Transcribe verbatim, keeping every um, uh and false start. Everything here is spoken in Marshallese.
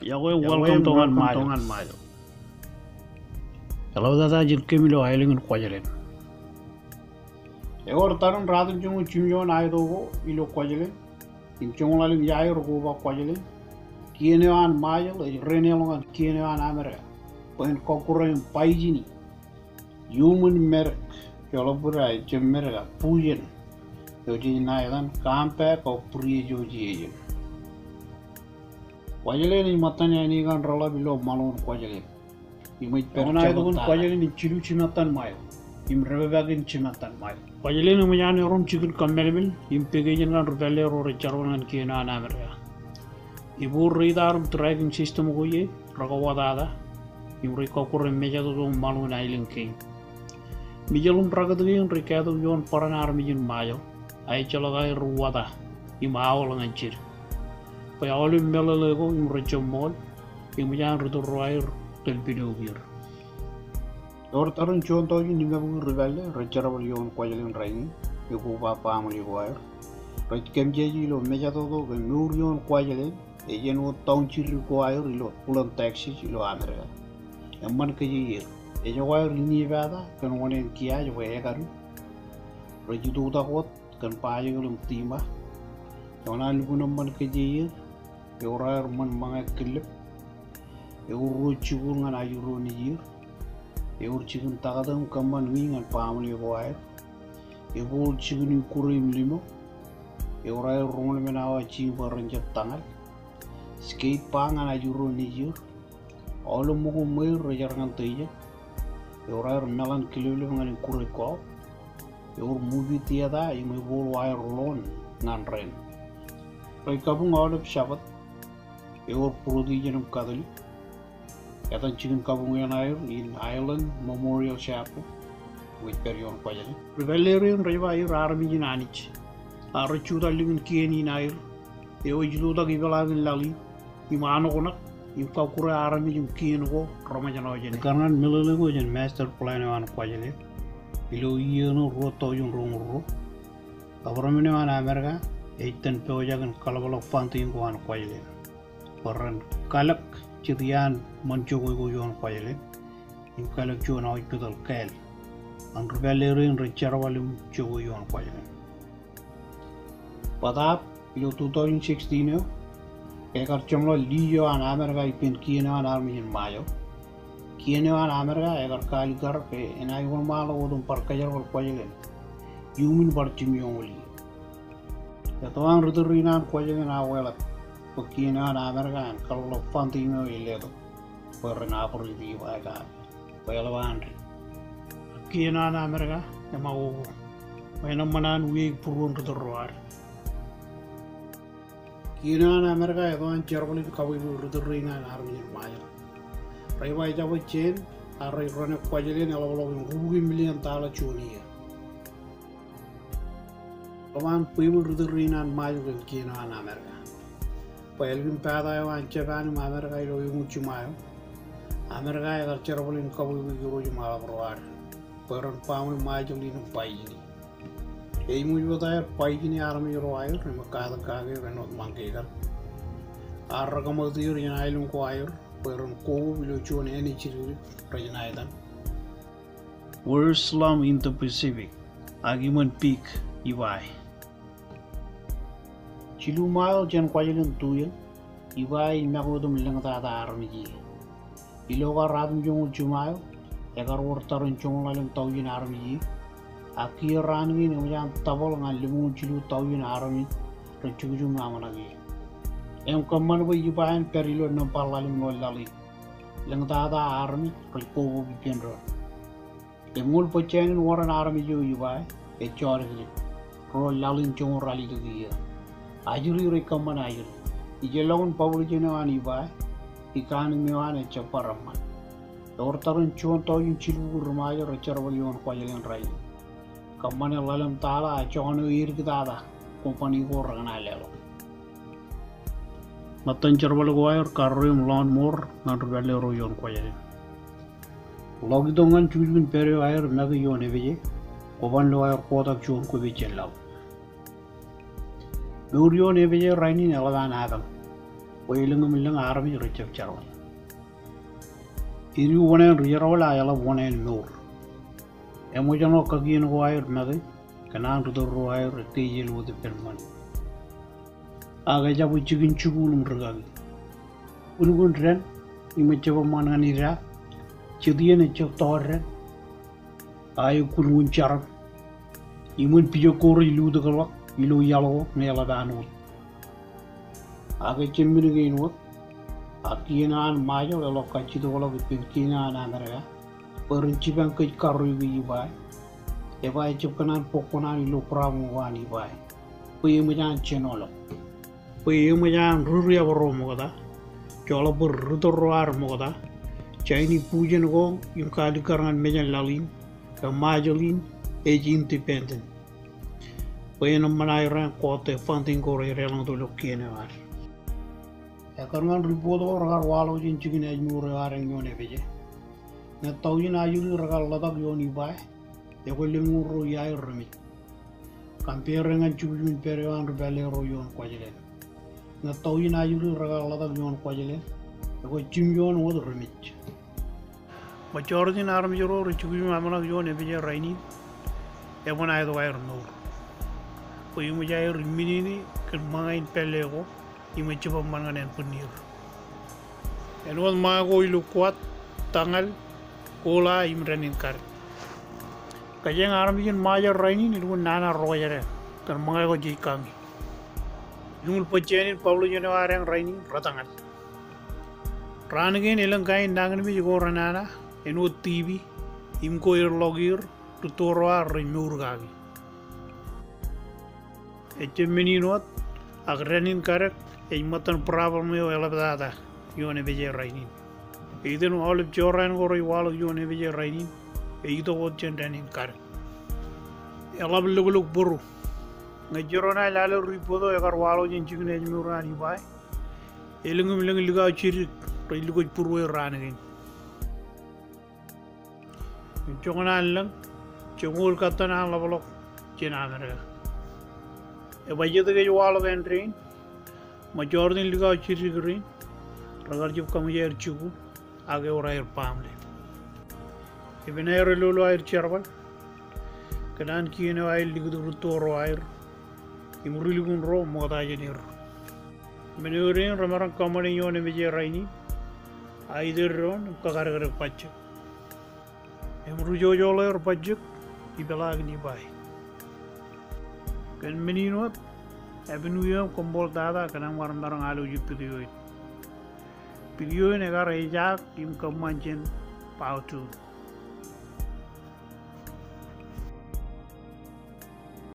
Iọkwe, welcome to Ñan Ṃajeḷ. Eḷaptata jān kōm ilo aelōñ in Kuwajleen. Ewōr tarrin ratimjuonñoul jimjuon aeto ko ilo Kuwajleen im joñoul ḷalem iaer koba Kuwajleen. Kien eo an Ṃajeḷ ej reneḷọk ñan kien eo an Amerika bwe en kọkkure im baijini iuṃwin Merka, eḷaptata ejjab Merka, bujen eo jej ṇa etan Compact of Free Association. Kuwajleen ej ṃōttan āne kaṇ reḷap ilo ṃaḷoon Kuwajleen. Im ej pād ioon aetok in Kuwajleen in jilu jimattan mile im dāpaj in jimattan mile. Kuwajleen eṃōj an erom jikin kōmmālmel im pekijin kaṇ ri pālle ro rej jerbal ñan kien eo an Amerika. Ebool radar im tracking system ko ie rekauwōtata im rej kọkkure mejatoto ṃaḷoon aelōñ kein. Mijeḷ im rakat kein rej kātok ioon barāinwōt armej in Ṃajeḷ, a ejjeḷọk aer ri wōta im aolep ñan jidik. Bwe aolep meḷeḷe ko im rejjab ṃool, eṃōj an ri tōl ro aer rej pidokier. Ewōr tarrin juon tọujin limabukwi ri pālle rej jerbal ioon Kuwajleen rainin, ekoba baaṃle ko aer. Rej kōmjeje ilo mejatoto kōn mour ioon Kuwajleen, ej āinwōt town jidik ko aer ilo kuḷan Texas ilo Amerika. Eṃṃan kōjeier. Ejako aer inepata kōn oṇāān kiaaj bwe ekadu. Rej itok wōt kōn bajjek im tima. Ioon an lukkuun eṃṃan kōjeier, ewōr aer ṃōn ṃōñā killep. Ewōr ruo jikuuḷ ñan ajri ro nejier. Ewōr jikin taktō im kōṃṃan ñi ñan baaṃle ko aer. Ebool jikin ikkure im limo. Ewōr aer roñoul emān awa jiṃ bwe ren jab tōñal. Skate park ñan ajri ro nejier. Aolep ṃōko ṃweir rej jar ñan tejjab. Ewōr aer meḷan kileplep ñan ikkure golf. Ewōr movie theater im ebool wire lawn ñan rent. Rej kabuñ aolep Sabbath. Ewōr Protestant im Catholic. Etan jikin kabuñ eṇ aer in Island Memorial Chapel, ej pād ioon Kuwajleen. Ri pālle rein rej ba er armej in Anij. A rej jutak likin kien in aer eo ej itutak ipeḷaakin laḷ in im anoknak im kọkkure armej im kien ko reṃōjṇọ jāne. Ekkar ñan meḷeḷe ko jān master plan eo an Kuwajleen ilo iiō ṇe ruo tọujin roñoul ruo, government eo an Amerika ej itōn pojak in kaḷapḷọk funding ko an Kuwajleen bwe ren kalōk jet iaan ṃōn jokwe ko ioon Kuwajleen im kalōk juon hospital kāāl ñan ri pālle rein rej jerbal im jokwe ioon Kuwajleen. Bōtaab ilo two thousand sixteen eo, ekar jeṃḷọk lease eo an Amerika ippān kien eo an armej in Ṃajeḷ. Kien eo an Amerika ekar kaalikkar bwe enaaj wōnṃaanḷọk wōt im bar kōjerbal Kuwajleen iuṃwin bar jimjuonñoul iiō. Etoḷọk an ri tōl rein an Kuwajleen aō eḷap bwe kien eo an Amerika en kaḷapḷọk funding eo ej letok bwe ren operate i bar kaaḷ bwe eḷap an ri. Kien eo an Amerika eṃakoko bwe en eṃṃan an wiaik būruon ri tōl ro ad. Kien eo an Amerika etoḷọk an jerbal in kabwebwe ri tōl rein an armej in Ṃajeḷ. Rej ba ejjab jen, a rej run e Kuwajleen eḷapḷọk in rubuki million dollar juon iiō. Eḷap an bwebwe ri tōl rein an Ṃajeḷ kōn kien eo an Amerika. Bwe ālikin pata eo an Japan im Amerika ilo eñoul jiṃa eo, Amerika ekar jerbal in kabwebwe irooj im aḷap ro ad bwe ren baaṃle Ṃajeḷ in im baijini. Eṃōj wōt aer baijini armej ro aer im katak kake ren wōt ṃañke kar. Ak rekōṃakūt er jān aelōñ ko aer bwe ren kobaik ilo juon āne jidikdik rej ṇa etan Worst Slum in the Pacific, ak iṃōn peak Ebeye. Jilu mile jān Kuwajleen tuiō, Ebeye ej make wōt im lōñtata armej ie. Ilo kar ratimjuonñoul jiṃa eo, ekar wōr tarrin joñoul ḷalem tọujin armej ie. Ak kiiō raan kein eṃōj an double ñan lemñoul jilu tọujin armej rej jukjuk im ḷōmṇak ie. Im kōṃṃan bwe Ebeye en pād ilo nōṃba ḷalem ilo laḷ in. Lōñtata armej rej kobok ippān doon. Im ñoul bōjjāān in wōr an armej eo Ibae ej jodikdik, ro laḷ in joñoul ralitōk iiō. Ajri rej kōṃṃan ajri. Ijellọkin public eo an Ibae, economy eo an ejab bar eṃṃan. Ewōr tarrin juon taujin jilbukwi ri Ṃajeḷ rej jerbal ioon Kuwajleen rainin. Kōṃṃane ḷalem taḷa ak joñan eo edik tata company ko rekōṇaan leḷọk. Ṃōttan jerbal ko aer karreo im lawnmower ñan ri pālle ro ioon Kuwajleen. Ḷọk itok ñan jukjukin pād eo aer make ioon Ebeye, kwōban lo aer kotak juon kwōpej jān laḷ. Mour ioon Ebeye rainin eḷap an apañ, bwe elōñ im lōñ armej rej jab jerbal. Edu wōṇāān ri jerbal ak eḷap wōṇāān mour. Eṃōjṇọ kakien ko aer make, kōn an ri tōl ro aer ettejel wōt ippān ṃani. Ak ejabwe jikin jikuuḷ im rūkaki. Kunkun dān, im ejab eṃṃan ñan idaak, jet iien ejab tọọr dān, ak eo kunkun jarom, im wōn pijak ko rej lutōkḷọk ilo iaḷ ko ñe eḷap an wōt. Ak ejab men kein wōt, ak kien eo an Ṃajeḷ eḷak kajjitōkḷọk ippān kien eo an Amerika, bwe ren jipañ kōj karreo ke Ibae, ebae ejab kōṇaan bōk kuṇaan ilo problem ko an Ibae, bwe eṃōj an jenoḷọk. Bwe eṃōj an ri riab ro ṃokta, joḷọk bwe ri tōl ro ad ṃokta, jān ibūjān ko im kaalikkar ñan mejān laḷ in, ke Ṃajeḷ in ej independent. Bwe en eṃṃan aer an kọọte funding ko rej deḷọñtok ilo kien eo ad. Ekkar ñan report ko rekar waḷọk jān jikin ājmour eo ad eñ ioon Ebeye. Ñe taujin ajri rekar ḷotak ioon Ibae, ekwe lōñoul ruo iaer remej. Compare ñan jukjukin pād eo an ri pālle ro ioon Kuwajleen. Ñe taujin ajri rekar ḷotak ioon Kuwajleen, ekwe jimjuon wōt remej. Majority in armej ro rej jukjuk aṃṇak ioon Ebeye rainin, eban aetok aer mour. Bwe eṃōj aer iminene kōn ṃōñā in pālle ko, im ejab eṃṃan ñan ānbwinnier. Āinwōt ṃōñā ko ilo Kuwat, Tañal, Kola im dān in kadek. Kōjeañ armej in Ṃajeḷ rainin elukkuun nana roñjake kōn ṃōñā ko jej kañi. Iuṃwin bōjjāān in public eo ad eñ rainin, retañal. Raan kein elōñ kain nañinmej ko renana, āinwōt T B, im ko eḷḷọk er, rūtto ro ad rej mour kaki. Ejab men in wōt, ak dān in kadek ej ṃōttan problem eo eḷaptata ioon Ebeye rainin. Eiten aolep jorrāān ko rej waḷọk ioon Ebeye rainin, ej itok wōt jān dān in kadek. Eḷap loklok bōro. Ñe jiroñ aō lale report eo ekar waḷọk jān jikin ājmour eo an Ibae, elōñ im lōñ likao jidik rej lukwōj būrueir raan kein. Im joñan an lōñ, joñoul kattan an ḷapḷọk jān Amerika. Ebajetek ej waḷọk āindein, majority in likao jidik rein, rekar jab kaṃōj aer jikuuḷ, ak ewōr aer baaṃle. Epen aer elolo aer jerbal, kōn an kien eo aer likūt rūtto ro aer, im ri lukkuun ro ṃokta jān er. Men eo dein remaroñ kōṃṃane ioon Ebeye rainin, ak iter doon im kakadekdek bajjek. Im ri jojoḷ er bajjek, ipeḷaakin Ibae. Kōn men in wōt, Happy New Year im koṃṃool tata kōn aṃ kar maroñ alwōj video in. Video in ekar ejaak im kōṃṃan jān Powtoon.